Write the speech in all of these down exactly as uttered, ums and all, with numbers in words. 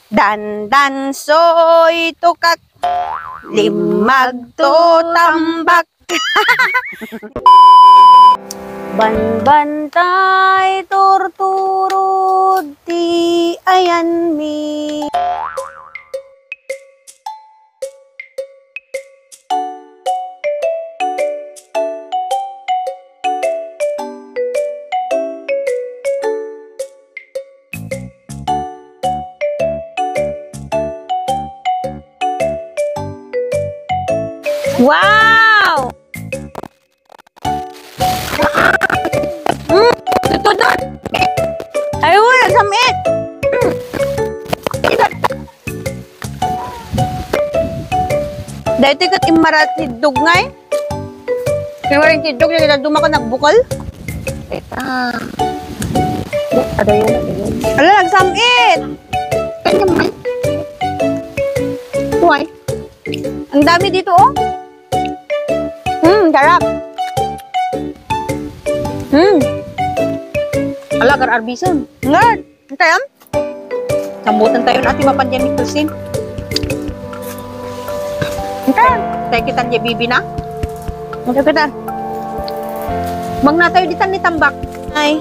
Dandansoy tukak, limmagto tambak. Banbantay turturod ti ayanmi. Wow! Mm, tutudot! Ay, wala, samit! Mm. Daytoy ket immarat ti dugngay. Kaya rin ti dugngay, kita dumakan nagbukal. Teka. Ada yun. Ala, nagsam-it! Kanya man. Why? Ang dami dito, oh. Hmm, sarap. Hmm. Ala, gar arbison. Ngard. Ang kayam? Sambutan tayo na ti mapan diay ni Christine. Ita, tayo kita diay bibi na. Ita kita. Magna tayo ditan ni tambak. Ay.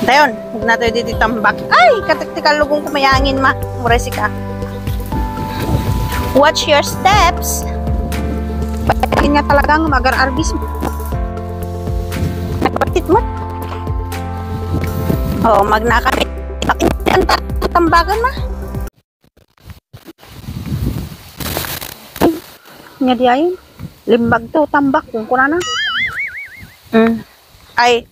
Dayon, magna tayo ditoy tambak. Ay, kataktikal lugong kumayangin ma. Mura sika. Watch your steps. Pwede nga talagang mag-arbis. Nagpatit mo. Oo, magnakami. Ang ta-, tambakan na. Nga di ay, limbag to, tambak, kung kunana. Mm. Ay,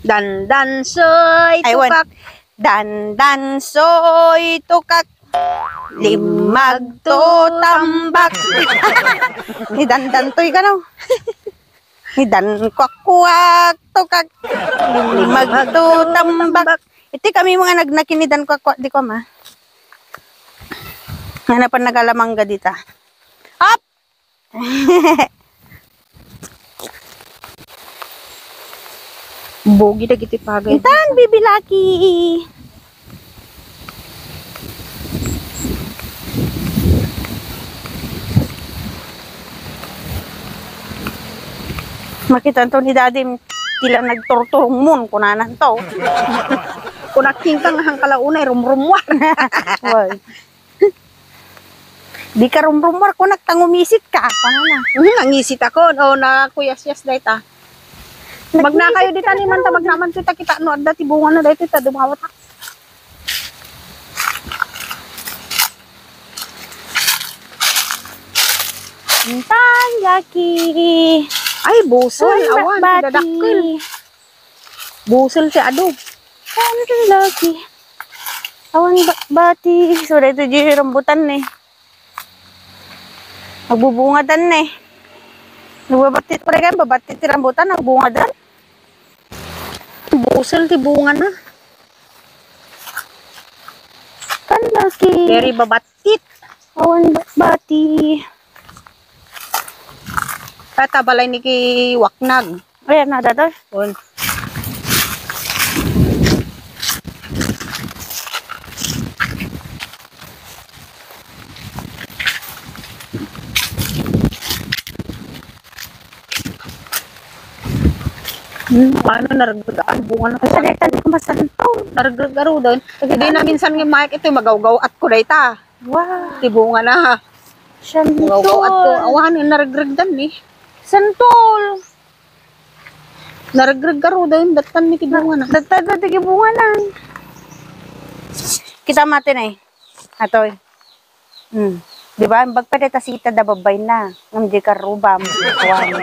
dandan soy Ay, wan. Tukak. Dandan soy tukak. Limbag to, tambak. Ni dandan toy ka, no? Ni dan kwak-kwak, tukak. Magtutambak. Iti kami mga nagnakin ni dan kwak-kwak, di ko ma. Nga napan nagalamangga dita. Up! Bogi dagiti pagay. Intan, bibilaki. Makita to ni Daddy, tila nagturturong mun, kunanan to. Kunak, "King ka nga hangkala unay, rumrumwar." Why? Di ka rumrumwar, kunak, ta ngumisit ka. Kunana. Hmm, nangisit ako. O, nakuyasyas dayta. Magnakayo dita ni man ta magnaman kita, kita no adda ti bunga na dayta, ta dumawat. Intan, Jackie. Ay, busol. Awan, awan, bati. Dadakkel. Busol ti adu. Intan, Jackie. Awan, ba-, bati. So, dito di rambutan eh. Magbubungadan eh. Nagbabatit pa rin, babatit ti rambutan, nagbungadan. Busol ti bunga na. Kan laki. Very babatit. Awan ba-, bati. Tata balay ni ki Waknag. Ayan na, dada. On. Hmm, ano, naragdagan, bunga na. Sa deta, di ko masanto. Naragdag aro doon. Sige, di na minsan nga, Mike, ito, magawgaw at ko dayta. Wow. Ti bunga na. Santol. Magawgaw at ko. Awan, naragdag dan, eh. Santol. Naragdag aro doon, datan ni ti bunga na. Datan ni ti bunga na. Kita mati na, eh. Atoy. Hmm. Di ba? Ang bagpede ta sita da babay na. Ngam di ka rubam. Awan.